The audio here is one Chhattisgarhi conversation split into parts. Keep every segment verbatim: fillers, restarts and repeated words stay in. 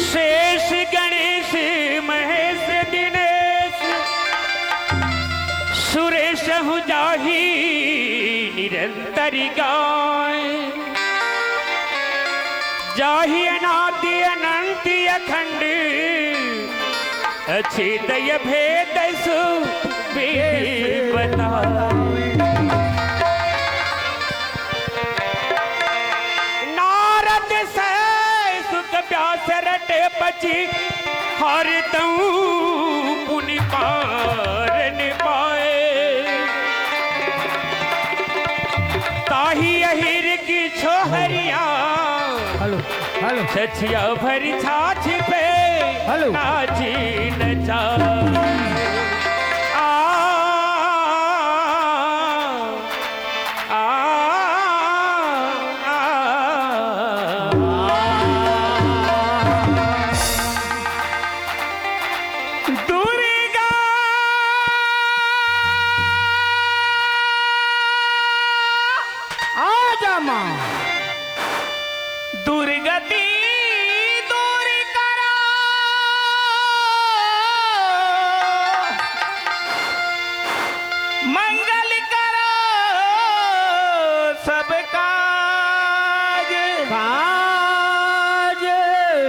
शेष गणेश महेश दिनेश सुरेश हूँ जाहि निरंतर गाय। जाहि अनादि अनंत अखंड अछेद अभेद सु विधि बताय। नारद सह सुत व्यास रटे बची, हर तऊ पुनि पारन पाए। ताहि अहिर की छोहरिया, हेलो, हेलो। छछिया भरि छाछ पे हेलो। नाची नचा। आ, आ, आ, आ। दुर्गा। आजा माँ। दुर्गति दूर करो, मंगल करो सब काज। काज।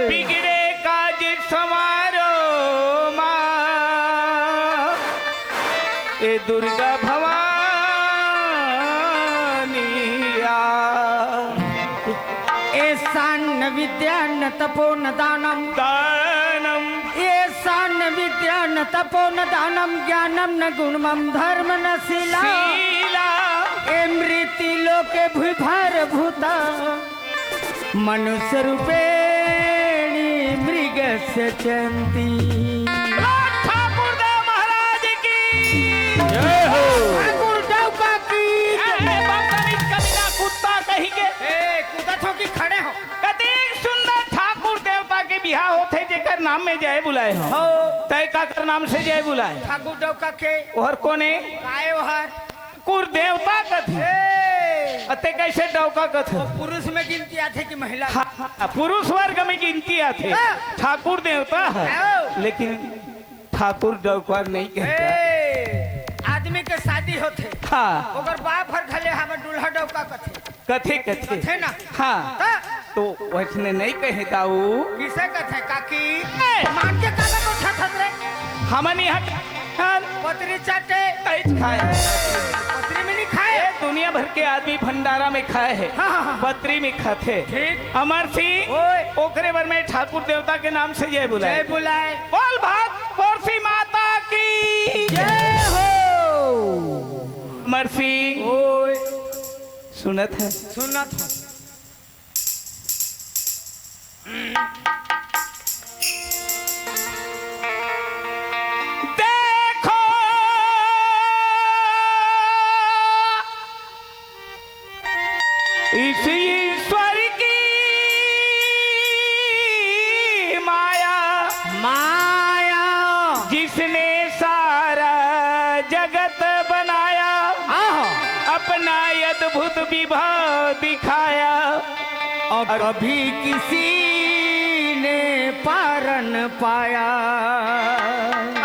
बिगड़े काज संवारो माँ, ए दुर्गा भवानिया। एषां न विद्या न तपो न दानम्। दानम्। एषां न विद्या न तपो न दानं ज्ञानं न गुणमं धर्म न शीला। शीला। ए मृत्यु लोके भूभार भूता मनुष्य रूपेणी मृगस्य चंती। ठाकुर देव महाराज की जय हो। ठाकुर डौका की जय। ए, बदतमीज कमीना कुत्ता कहीं के। ए, कूदत हो कि खड़े हो? कतेक सुंदर ठाकुर देवता के बिहाव होथे, जेकर नाम में जय बुलाए हो। हो। तय काकर नाम से जय बुलाए? ठाकुर डौका के। ओहर कोने? काय ओहर? ठाकुर देवता कथे। ए। अते कैसे डौका कथे? वो पुरुष में गिनती आथे कि महिला? हाँ, हाँ, पुरुष वर्ग में गिनती आथे। हाँ। ठाकुर देवता है, हाँ। लेकिन ठाकुर डौका नहीं कहता। ए, आदमी के शादी होथे। हाँ। ओकर बाप हर घले हमर दूल्हा डौका कथे। कथे, कथे। कथे ना? हाँ। हाँ। तो वैसने नहीं कहे दाऊ। किसे कथे काकी? ए! मान के काला को छथत रे? हमन यहाँ खान। पतरी चाटे। नहीं खाए। पतरी में नहीं खाए। ए, दुनिया भर के आदमी भंडारा में खाए है। हाँ, हाँ, हाँ। पतरी में खाथे। ठीक। अमर सिंह, ओए। ओकरे बर में ठाकुर देवता के नाम से जय बुलाए। जय बुलाए। बोल भाग बोरसी माता की जय हो। अमर सिंह, ओए। सुनत है? सुनत है। देखो इस ईश्वर की माया, माया। जिसने सारा जगत बनाया, आहा। अपना अद्भुत विभव दिखाया। और कभी किसी ने पार न पाया।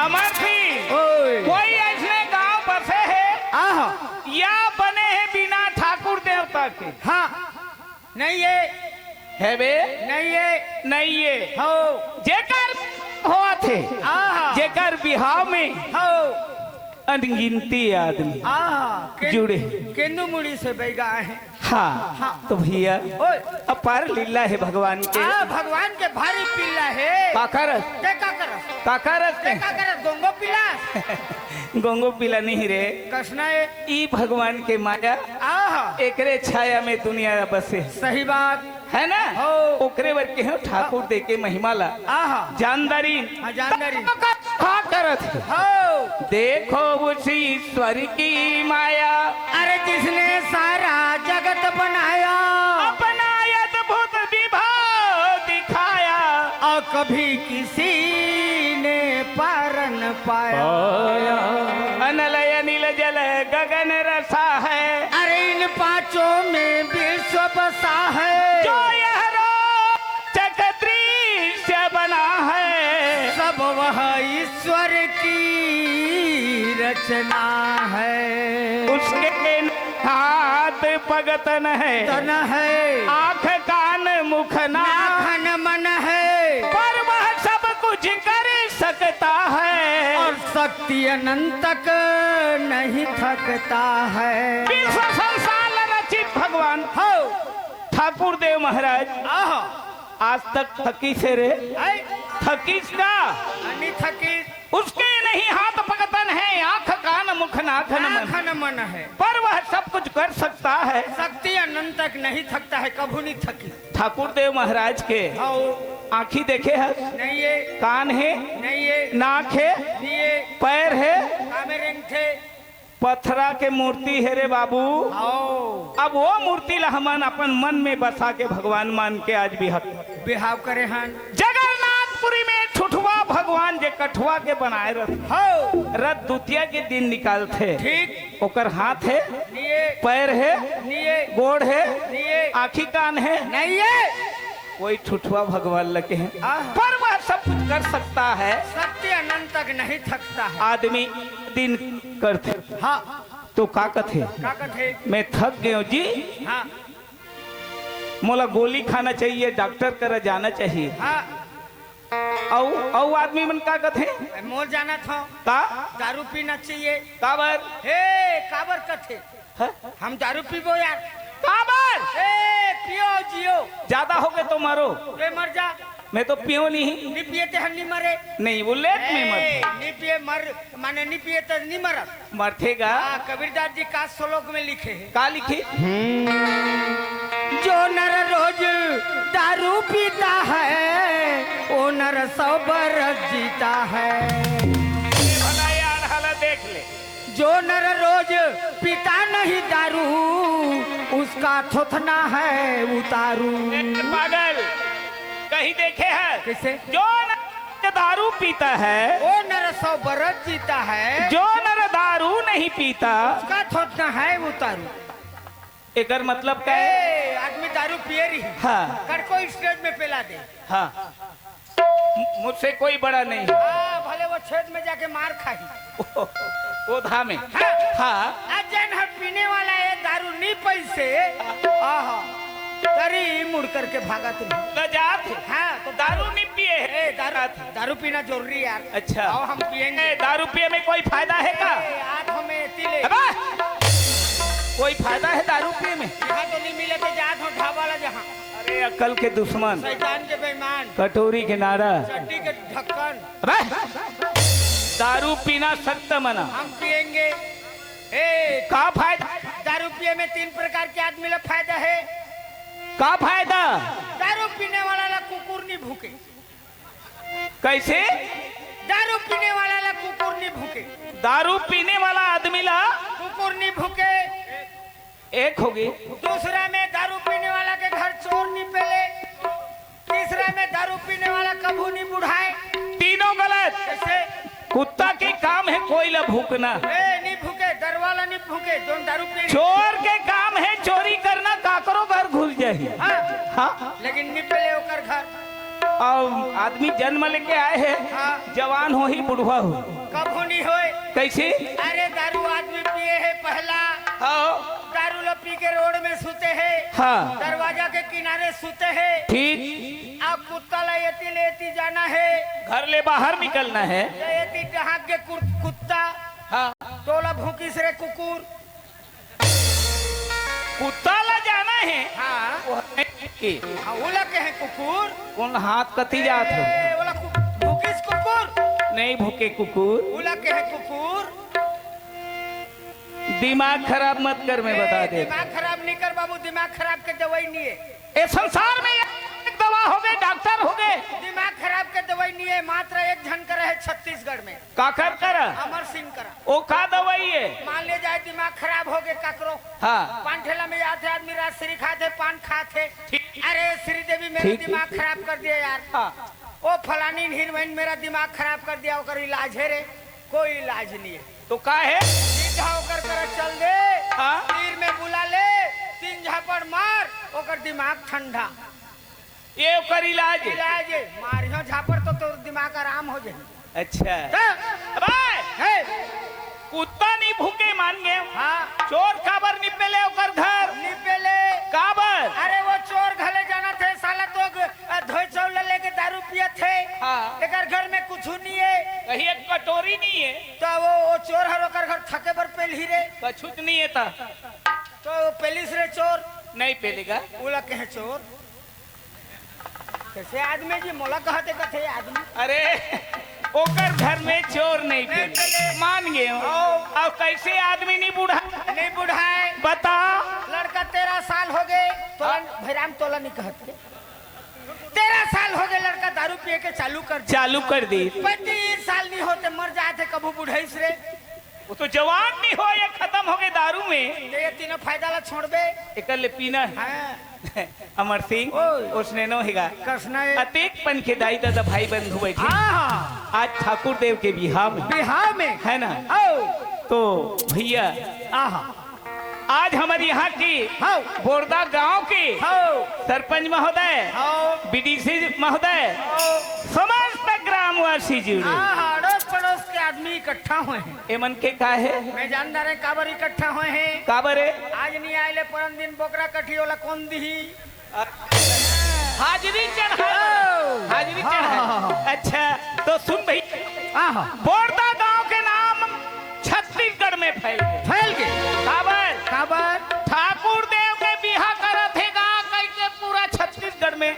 अमर सिंह, ओए। कोई ऐसने गांव बसे है, आहा। या बने हैं बिना ठाकुर देवता के? हाँ, नहीं, ये हे बे? नहीं ये। नहीं ये। हो। जेकर होवत हे, आहा। जेकर बिहाव में हो। अनगिनती आदमी आहा। केन-, जुड़े। केंदू मुड़ी से बैगा हे। हाँ। हाँ। तो भैया, ओए। अपार लीला हे भगवान के। आ, भगवान के भारी पीला हे। का करस? ते का करस? का करस ते ते? का करस? गोंगो पीला? गोंगो पीला नहीं रे। कसना हे? ई भगवान के माया। आहा। एकरे छाया में दुनिया बसे। सही बात। है ना? हो। ओकरे बर के हो ठाकुर दे के महिमा ला। आहा। जानदारी। हाँ, जानदारी। का करत हे? हो। देखो उस ईश्वर की माया। अरे जिसने सारा जगत बनाया। अपना अद्भुत विभव दिखाया। और कभी किसी ने पार न पाया। पाया। अनल अनिल जल गगन रसा है। अरे इन पांचों में विश्व बसा है। जो यह रोचक दृश्य बना है। सब वह ईश्वर की रचना है। उसके हाथ पग तन है। तन है। आंख कान मुख नाक। नाक मन है। पर वह सब कुछ कर सकता है। और शक्ति अनंतक नहीं थकता है। विश्व संसार रचित भगवान हो। ठाकुर देव महाराज आहा। आज तक थकिस हे रे? है? थकिस का? नहीं थकिस। उसके नहीं हाथ पग तन है, आंख कान मुख नाक मन। नाक मन है। पर वह सब कुछ कर सकता है। शक्ति अनंतक नहीं थकता है, कभू नहीं थकी। ठाकुर देव महाराज के हाँ। आंखी देखे हस? नहीं ये। कान हे? नहीं ये। नाक हे? नहीं ये। पैर हे? कामे रेंगथे। पथरा के मूर्ति हे रे बाबू। आओ। अब वो मूर्ति ला हमन अपन मन में बसा के भगवान मान के आज बिहाव। बिहाव करे हन। जगन्नाथपुरी में ठुठवा भगवान जे कठवा के बनाए रथ। हो। रथ दुतिया के दिन निकालथे। ठीक। ओकर हाथ हे, निये। पैर हे, निये। गोड़ हे, निये। आँखी कान हे। नहीं है। कोई ठुठवा भगवान लगे हैं। आह। पर वह सब कुछ कर सकता है। शक्ति अनंत तक नहीं थकता है। आदमी दिन करथे। हाँ। तो का कथे? का कथे? मैं थक गयो जी। हाँ। मोला गोली खाना चाहिए, डॉक्टर करा जाना चाहिए। हाँ। अउ, अउ आदमी मन का कथे? मोर जानत हव। का? दारू पीना चाहिए। काबर? हे, काबर कथे? हाँ? हम दारू पीबो यार। काबर? ए, पियो जियो। ज्यादा हो गए तो मरो। ए, मर जा। मैं तो पियो नहीं। नहीं पिए ते हम नहीं मरे। नहीं, वो लेट में मर। ए, नहीं पिए मर, माने नहीं पिए तो नहीं मरत। मरथे गा। हाँ, कबीरदास जी का श्लोक में लिखे हैं। का लिखे? जो नर रोज दारू पीता है, वो नर सौ बरस जीता है। ये भला यार, हाला देख ले। जो नर रोज पीता नहीं दारू, उसका थोथना है उतारू। ए, पागल, कहीं देखे है? कैसे? जो नर दारू पीता है, वो नर सौ बरस जीता है। जो नर दारू नहीं पीता, उसका थोथना है उतारू। एकर मतलब का है? ए, आदमी दारू पिए रही। हाँ। कड़को स्टेज में पेला दे। हाँ। मुझसे कोई बड़ा नहीं। हाँ, भले वो छेद में जाके मार खाही। वो धाम है। हाँ। हाँ। आ जन ह पीने वाला है, दारू नहीं पैसे। आहा। तरी मुड़ करके भागत नहीं। न जात है। हाँ, तो दारू नहीं पिए है। ए, दारू, दारू पीना जरूरी है यार। अच्छा। आओ, हम पिएंगे। ए, दारू पिए में कोई फायदा है का? ए, आज हमें तिले। अबे! कोई फायदा है दारू पिए में? यहाँ तो नहीं मिले तो जात हो ढाबा ला जहाँ। अरे, अकल के दुश्मन। शैतान के बेईमान। कटोरी के नारा। चड्डी के ढक्कन। अबे! दारू पीना सख्त मना। हम पिएंगे। ए, का फायदा? दारू पिए में तीन प्रकार के आदमी ला फायदा है। का फायदा? दारू पीने वाला ला कुकुर नहीं भूके। कैसे? दारू पीने वाला ला कुकुर नहीं भूके। दारू पीने वाला आदमी ला? कुकुर नहीं भूके। एक होगी। दूसरा में दारू पीने वाला के घर चोर नहीं पेले। तीसरा में दारू पीने वाला कभू नहीं बुढ़ाए। तीनों गलत। कैसे? कुत्ता के काम है कोई ला भूकना। ए, नहीं भूके, दरवाला नहीं भूके, जोन दारू पी। चोर के काम है चोरी करना, काकरो घर घुस जाही। हाँ। हाँ। लेकिन नहीं पेले ओकर घर। अब आदमी जन्म लेके आए हैं, हाँ। जवान हो ही बुढ़वा हो। कभू नहीं होए। कैसे? अरे दारू आदमी पिए है पहला, हाँ। दारू ला पी के रोड में सुते हे। हाँ। दरवाजा के किनारे सुते हे। ठीक। अउ कुत्ता ला एती ले एती जाना हे। घर ले बाहर निकलना हे। त एती डहाक के कुर-, कुत्ता। हाँ। तोला भूकिस रे कुकुर। कुत्ता ला जाना हे। हाँ। वो है कि हाँ, ओला कहे कुकुर। कोन हाथ कती जात हे? ए, ओला कु-, भूकिस कुकुर। नहीं भूके कुकुर। ओला कहे कुकुर। दिमाग खराब मत कर, मैं ए, बता दे। दिमाग खराब नहीं कर बाबू, दिमाग खराब के दवाई नहीं है। ए संसार में एक दवा होगे, डॉक्टर होगे। दिमाग खराब के दवाई नहीं है, मात्र एक झन कर है छत्तीसगढ़ में। काकर कर? अमर सिंह कर। ओ का दवाई है? मान ले जाए दिमाग खराब होगे काकरो। हाँ। पान ठेला में जाथे आदमी, राजश्री खाथे, पान खाथे। ठीक। अरे श्रीदेवी मेरा ठीक, ठीक, दिमाग ठीक। खराब कर दिया यार। हाँ। ओ फलानी हीरोइन मेरा दिमाग खराब कर दिया, ओकर इलाज है रे। कोई इलाज नहीं है। तो का है? सीधा ओकर करा चल दे। हाँ। तीर में बुला ले, तीन झापड़ मार, ओकर दिमाग ठंडा। ये ओकर इलाज है? इलाज है। मारियो झापड़ तो तोर दिमाग आराम हो जाए। अच्छा। तो अबे! हे! कुत्ता नहीं भूके मान गए। हाँ। चोर काबर निपेले ओकर घर? निपेले। काबर? अरे वो चोर घले जाना थे साला तो ग-, अ, धोई चाउर लेके दारू पियत हे। हाँ। एकर घर में कुछु नहीं है। कहीं एक कटोरी नहीं है। तो वो, वो चोर हर ओकर घर थके बर पेलही रे। कछुच नहीं है ता। तो वो पेलिस रे चोर। नहीं पेलेगा। ओला कहे चोर। कैसे आदमी जी, मोला कहते कथे आदमी। अरे, ओकर घर में चोर नहीं नहीं पेले। पेले। मान गए हो। हाँ। अब कैसे आदमी नहीं बूढ़ा? नहीं बूढ़ा है। बता। लड़का तेरह साल हो गए। तोला, हाँ। भैराम तोला नहीं कहत के। तेरह साल हो गए, लड़का दारू पिए के चालू कर दिया। चालू कर दी। पैंतीस साल नहीं होते, मर जाते कभू बुढ़ाइस रे। वो तो जवान नहीं हो, ये खत्म हो गए दारू में। ये तीनों फायदा ला छोड़बे। एकर ले पीना है। हाँ। अमर सिंह, ओए। उसने नो हेगा। कसना है। अतेक पन के दाई ददा भाई बंधु बैठे। हाँ। आज ठाकुर देव के बिहाव में। बिहाव में। है ना? आओ। तो भैया, आहा। आज हमर यहाँ की हाँ। बोरदा गांव के हाँ। सरपंच महोदय, हाँ। बीडीसी महोदय, हाँ। समस्त ग्रामवासी जुड़े। हाँ, हाँ, अड़ोस पड़ोस के आदमी इकट्ठा होए हैं। एमन के का है? मैं जानदार है काबर इकट्ठा होए हैं। काबर है? आज नहीं आए ले परन दिन बोकरा कटही ओला कौन दिही? हाजिरी चढ़ाए। ओ। हाजिरी हाँ, चढ़ाए। हाँ, हाँ, हाँ। अच्छा, तो सुन भाई, आहा। बोरदा गांव के नाम छत्तीसगढ़ में फैल गए। फैल गए। काबर? काबर? ठाकुर देव के बिहा करत हे गा, कहि के पूरा छत्तीसगढ़ में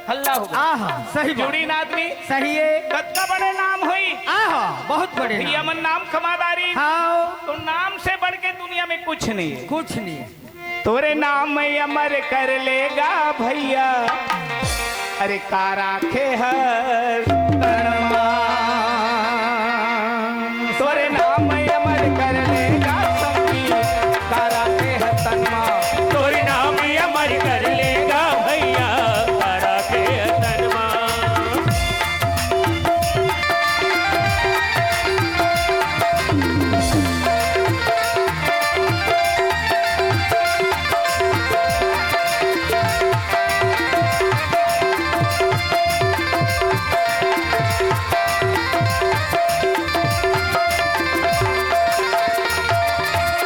हल्ला हो गया। आहा, सही बात। जुड़ी ना आदमी? सही है। कतका बड़े नाम होई? आहा, बहुत बड़े भैया नाम। मन नाम कमा डारिन। हाँ। तो नाम से बढ़ के दुनिया में कुछ नहीं है। कुछ नहीं है। तोरे नाम अमर कर लेगा भैया, अरे का राखे हस तन मा। तोरे नाम अमर कर लेगा संगी, का राखे हस तन मा। तोरे नाम अमर कर लेगा भैया, का राखे हस तन मा।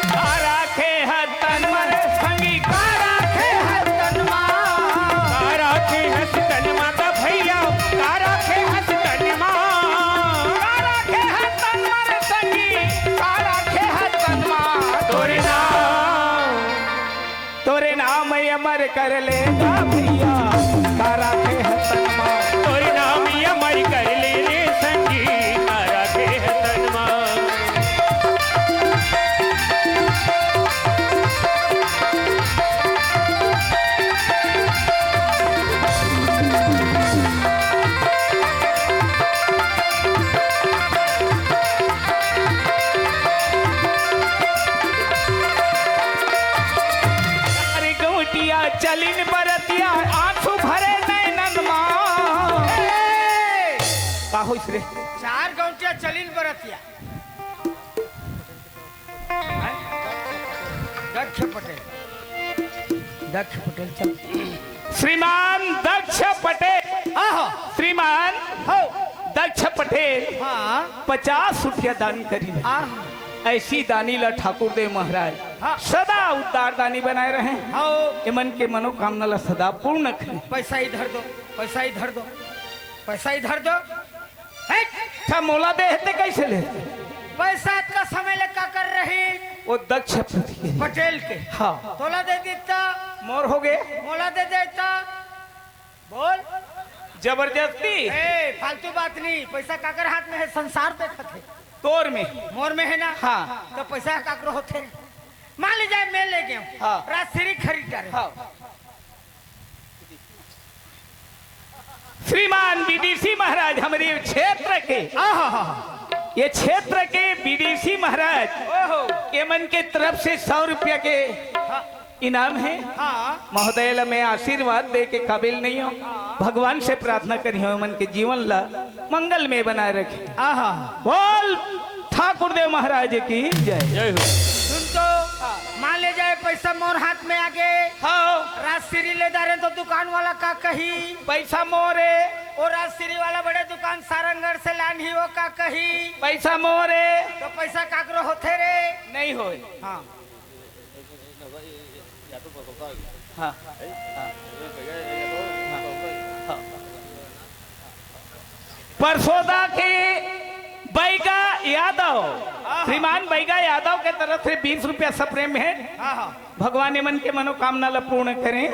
का राखे हस तन मा रे संगी, का राखे हस तन मा। का राखे हस तन मा त भैया, का राखे हस तन मा। का राखे हस तन मा रे संगी, का राखे हस तन मा। तोरे नाम, तोरे नाम अमर कर लेगा भैया, का राखे हस तन मा। तोरे नाम अमर कर ले रे संगी, का राखे हस तन मा। अरे गौटिया चलिन बरतिया, आंसू भरे नैनन मा। का होइस रे? चार गौटिया चलिन बरतिया। दक्ष पटेल, दक्ष पटेल, चल। श्रीमान दक्ष पटेल। आहा। श्रीमान हो। दक्ष पटेल। हाँ। पचास रुपया दान करी। आहा। ऐसी दानी ला ठाकुर देव महाराज हाँ। सदा उद्धार दानी बनाए रहे। हाँ। एमन के मनोकामना ला सदा पूर्ण करें। पैसा इधर दो, पैसा इधर दो, पैसा इधर दो। हे! अच्छा, मोला दे हे ते कैसे ले? पैसा का समय ले का कर रही? वो दक्ष पति के। पटेल के। हाँ। तोला दे दिता। मोर हो गए। मोला दे देता। बोल। जबरदस्ती। ए, फालतू बात नहीं, पैसा काकर हाथ में है, संसार देखत है। तोर में। मोर में है ना? हाँ। तो पैसा काकरो होथे। मान ली जाए, मैं ले गया हूँ। हाँ। राजश्री खरीद डारे। हाँ। श्रीमान बीडीसी महाराज, हमारे क्षेत्र के, आहा। ये क्षेत्र के बीडीसी महाराज, ओहो। ये मन के तरफ से सौ रुपया के हाँ। इनाम है। हाँ। महोदय ला मैं आशीर्वाद दे के काबिल नहीं हूँ। भगवान से प्रार्थना करी हूँ, मन के जीवन ला मंगल में बनाए रखे। आहा। बोल ठाकुर देव महाराज की जय। जय हो। सुन तो, मान ले जाए पैसा मोर हाथ में आगे। हाँ। राजश्री ले डारे तो दुकान वाला का कही? पैसा मोरे। ओ राजश्री वाला बड़े दुकान सारंगढ़ से लान ही, वो का कही? पैसा मोरे। तो पैसा काकरो होथे रे? नहीं होए। हाँ। हाँ। हाँ। हाँ। परसोदा के बैगा यादव, हाँ। श्रीमान बैगा यादव के तरफ से बीस रुपया सप्रेम है। हाँ, हाँ। भगवान एमन के मनोकामना ला पूर्ण करें।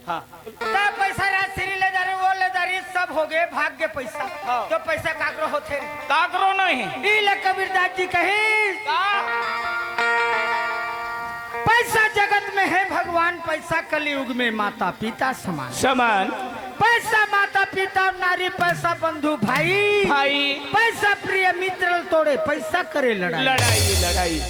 हाँ। का पैसा राजश्री ले डारे, वो ले डारे, सब हो गए, भाग गए पैसा। हाँ। तो पैसा काकरो होथे रे? काकरो नहीं। ई ले कबीरदास जी कही, का? पैसा जगत में है भगवान, पैसा कलयुग में माता पिता समान। समान। पैसा माता पिता नारी, पैसा बंधु भाई। भाई। पैसा प्रिय मित्र तोड़े, पैसा करे लड़ाई। लड़ाई, लड़ाई।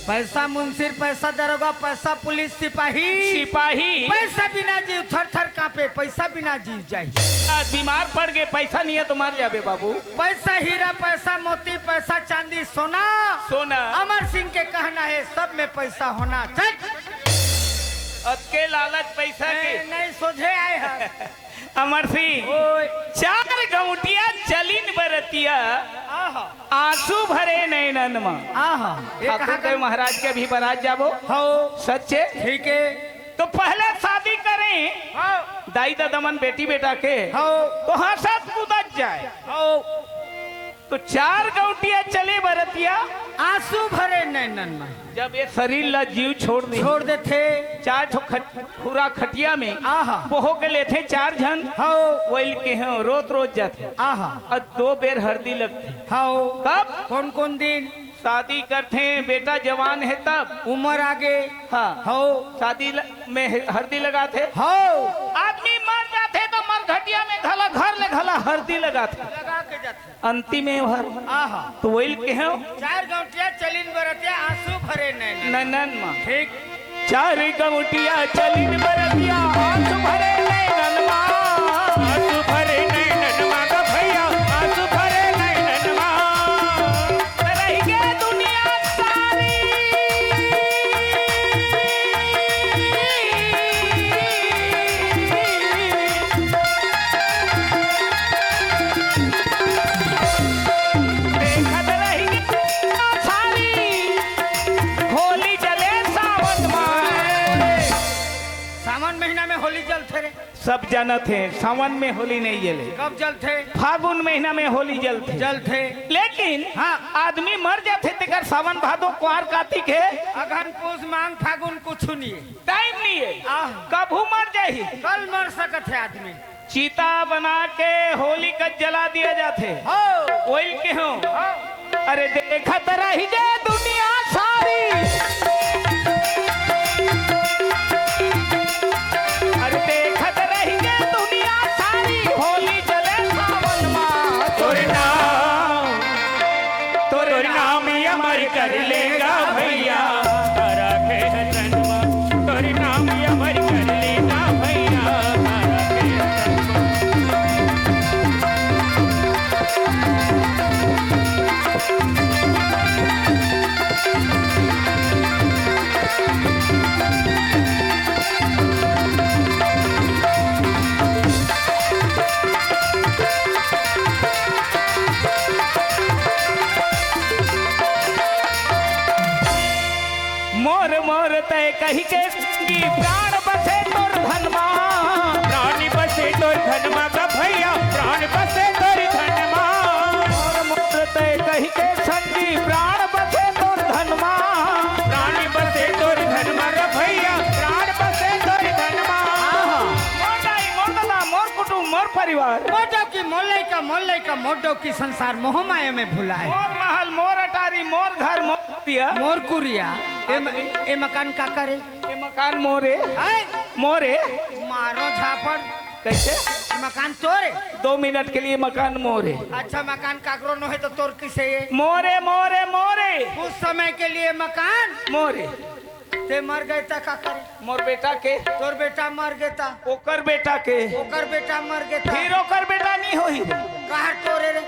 पैसा मुंशी, पैसा दरोगा, पैसा पुलिस सिपाही। सिपाही। पैसा बिना जीव थर थर कांपे, पैसा बिना जीव जाही। आज बीमार पड़ गए, पैसा नहीं है तो मर जाबे बाबू। पैसा हीरा, पैसा मोती, पैसा चांदी, सोना। सोना। अमर सिंह के कहना है, सब में पैसा होना। चल। अतके लालच पैसा के। नहीं, नहीं, सोझे आए हैं। अमर सिंह, ओए। चार गौंटिया चलिन बरतिया, आहा। आंसू भरे नैनन मा। आहा, ये ठाकुर कहाँ देव का? महाराज के अभी बारात जाबो। हौ। सच्चे? ठीक है। तो पहले शादी करें, हौ। दाई ददा मन बेटी बेटा के, हौ। तो हंसत कूदत जाए। हौ। तो चार गौंटिया चले बरतिया। आंसू भरे नैनन मा। जब ये शरीर ला जीव छोड़ दे। छोड़ देथे। चार ठो खट-, खुरा खटिया में। आहा। बोहो के लेथे चार झन। हौ। वइल के हो, रोत रोत जाथे। आहा। अउ दो बेर हरदी लगथे। हौ। कब? कौन कौन दिन? शादी करथे, बेटा जवान है तब। उमर आगे। हाँ। हौ। शादी ल-, में ह-, हरदी लगाथे। हौ। आदमी मर जाथे तो मरघटिया में घला, घर ले घला हरदी लगाथे। लगा के जाथे। अंतिम में हर। आहा। तो वइल के हो। चार गौंटिया चलिन बरतिया आंसू भरे नैनन। नैनन मा। ठीक। चार गौंटिया चलिन बरतिया आंसू भरे नैनन मा। आंसू भरे नैनन मा गा भैया, आंसू भरे नैनन मा। रहि गे दुनिया सारी। देखत रहि गे सारी, होली जले सावन मा। सावन महीना में होली जलथे रे। सब जानत हे, सावन में होली नहीं जले। कब जलथे? फागुन महीना में होली जलथे। जलथे। लेकिन हाँ। आदमी मर जाथे, तेकर सावन भादो, कुआर, कातिक हे। अगहन, पूस, माघ, फागुन कुछु नहीं है। टाइम नहीं है। आह। कभू मर जाही। कल मर सकत है आदमी। चिता बना के होली का जला दिया जाथे। हो। ओइल के हो। हो। अरे देखत रहि गे दुनिया सारी। अरे देखत रहि गे दुनिया सारी, होली जले सावन मा। तोर नाम, तोर नाम अमर कर लेगा भैया, राखे है जन्म। तोर नाम अमर कर लेगा भैया, राखे है जन्म। कहिके संगी प्राण बसे तोर धन मा। प्राण बसे तोर धन मा गा भैया, प्राण बसे तोर धन मा। मोर मोर तय कहिके संगी प्राण बसे तोर धन मा। प्राण बसे तोर धन मा गा भैया, प्राण बसे तोर धन मा। आहा। मोर दाई, मोर ददा, मोर कुटुम, मोर परिवार। मोर डौकी, मोर लइका, मोर लइका, मोर डौकी संसार मोह माया में भुलाए। मोर महल, मोर अटारी, मोर घर, मोर कुरिया। मोर कुरिया। ए म-, ए मकान काकर ए? ये मकान मोर ए। हैं? मोर ए। मारो झापड़। कैसे? ये मकान तोर ए? दो मिनट के लिए मकान मोर ए। अच्छा, मकान काकरो नो हे तो तोर किसे ए? मोर ए, मोर ए, मोर ए। कुछ समय के लिए मकान? मोर ए। ते मर गए त का करे? मोर बेटा के। तोर बेटा मर गए त? ओकर बेटा के। ओकर बेटा मर गए त? फिर ओकर बेटा नहीं होही। कहाँ तोरे रे?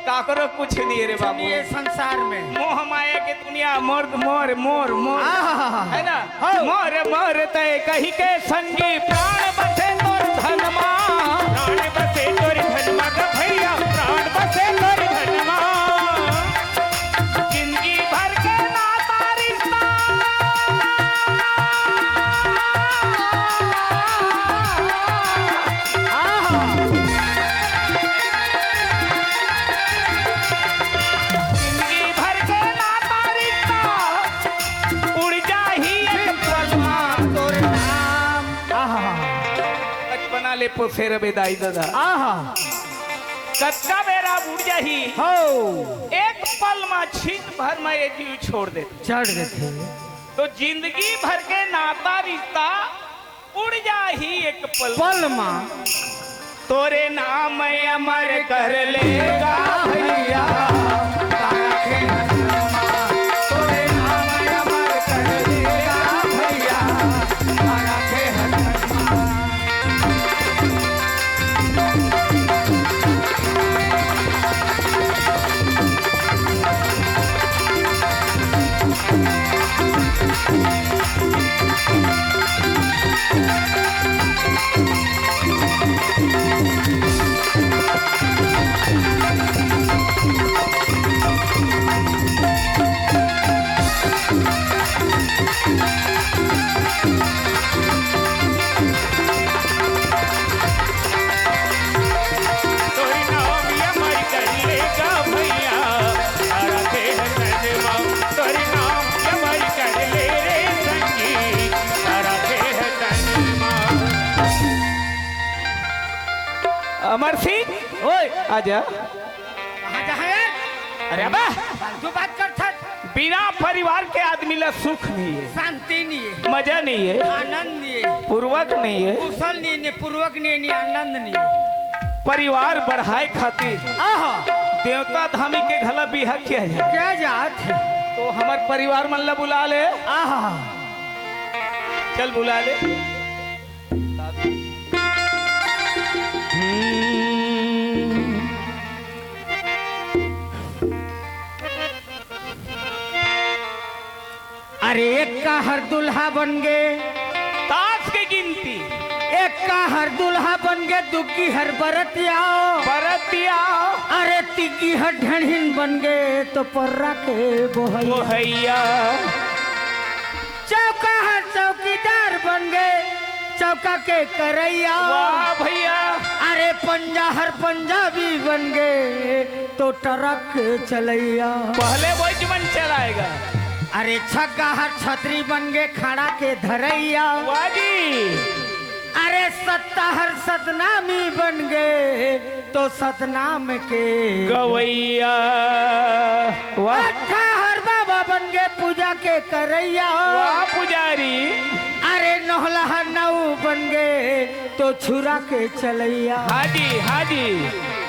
काकरो कुछ नहीं है रे बाबू। ये संसार में। मोह माया के दुनिया, मोर, मोर, मोर, मोर। आहा। है ना? हाँ। मोर, मोर तय कहिके संगी प्राण बसे तोर धन मा। प्राण बसे तोर धन मा गा भैया, प्राण बसे तोर धन मा। जिंदगी भर के नाता रिश्ता। आहा। जिंदगी भर के नाता रिश्ता उड़ जाही एक पल मा तोर नाम। आहा। बचपना ले पोसे रबे दाई ददा। आहा। कतका बेरा उड़ जाही। हो। एक पल मा, छीन भर मा ये जीव छोड़ देथे। चढ़ देथे। तो जिंदगी भर के नाता रिश्ता उड़ जाही एक पल। पल मा। तोरे नाम अमर कर लेगा भैया, तारा के हथन मा। तोरे नाम अमर कर लेगा भैया, तारा के हथन मा। तोरी नाम अमर कर लेगा भैया, तारा के हथन मा। तोरी नाम अमर कर ले रे संगी, तारा के हथन मा। अमर सिंह, ओए, आजा। कहाँ जा हे? अरे बा। फालतू बात करथस। बिना परिवार के आदमी ला सुख नहीं है। शांति नहीं है। मजा नहीं है। आनंद नहीं है। पूर्वक नहीं है। कुशल नहीं, नहीं पूर्वक नहीं, नहीं आनंद नहीं है। परिवार बढ़ाए खातिर आहा। देवता धामी के घला बिहा किया जाए। क्या जात है? तो हमर परिवार मन ला बुला ले। आहा। चल बुला ले। हम्म। अरे, एक का हर दुल्हा बन गे। ताश के गिनती। एक का हर दुल्हा बन गे, दुग्गी हर बरतिया। बरतिया। अरे, तिग्गी हर ढेढ़िन बन गे, तो पर्रा के बोहैया। बोहैया। चौका हर चौकीदार बन गे, चौका के करैया। वाह भैया। अरे पंजा हर पंजाबी बन गे, तो ट्रक के चलैया। पहले वही मन चलाएगा। अरे छग्गा हर छतरी बन गे, खड़ा के धरैया। वाह जी। अरे सत्ता हर सतनामी बन गे, तो सतनाम के गवैया। वाह। अट्ठा हर बाबा बन गे, पूजा के करैया। वाह पुजारी। अरे नोहला हर नऊ बन गे, तो छुरा के चलैया। हाँ जी, हाँ जी।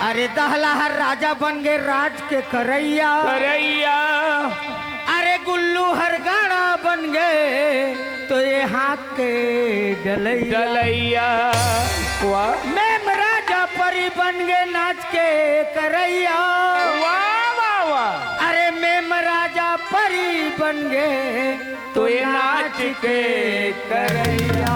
अरे दहला हर राजा बन गे, राज के करैया। करैया। अरे गुल्लू हर गाड़ा बन गे, तो ये हाथ के डलैया। डलैया। वाह। मेम राजा परी बन गे, नाच के करैया। वाह, वाह, वाह। अरे मेम राजा परी बन गे, तो ये नाच के करैया।